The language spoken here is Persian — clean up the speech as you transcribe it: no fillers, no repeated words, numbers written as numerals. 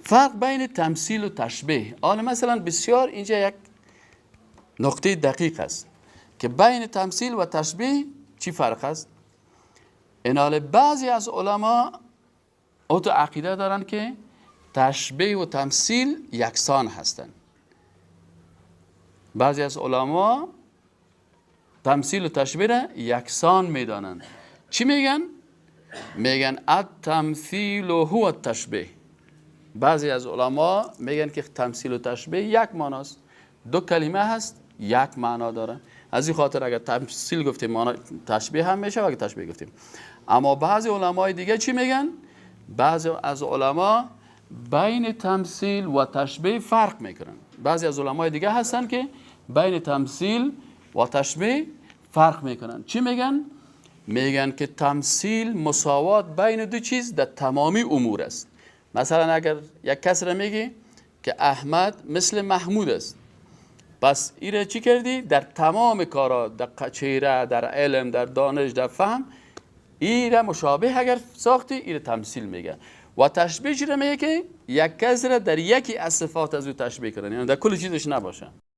فرق بین تمثیل و تشبیه. حالا مثلا بسیار اینجا یک نقطه دقیق است که بین تمثیل و تشبیه چی فرق است. اینال بعضی از علما او تو عقیده دارن که تشبیه و تمثیل یکسان هستند. بعضی از علما تمثیل و تشبیه را یکسان میدانند. چی میگن؟ میگن التمثیل هو التشبیه. بعضی از علما میگن که تمثیل و تشبیه یک معناست، دو کلمه هست یک معنا داره. از این خاطر اگر تمثیل گفتیم معنا تشبیه هم میشه و اگر تشبیه گفتیم. اما بعضی علمای دیگه چی میگن؟ بعضی از علما بین تمثیل و تشبیه فرق میکنن. بعضی از علمای دیگه هستن که بین تمثیل و تشبیه فرق میکنن. چی میگن؟ میگن که تمثیل مساوات بین دو چیز در تمامی امور است. مثلا اگر یک کس را میگی که احمد مثل محمود است، پس ایره چی کردی؟ در تمام کارا، در چهره، در علم، در دانش، در فهم، ایره مشابه اگر ساختی ایره تمثیل میگه. و تشبیه چی را میگه؟ که یک کس را در یکی از صفات از او تشبیه کردن، یعنی در کل چیزش نباشه.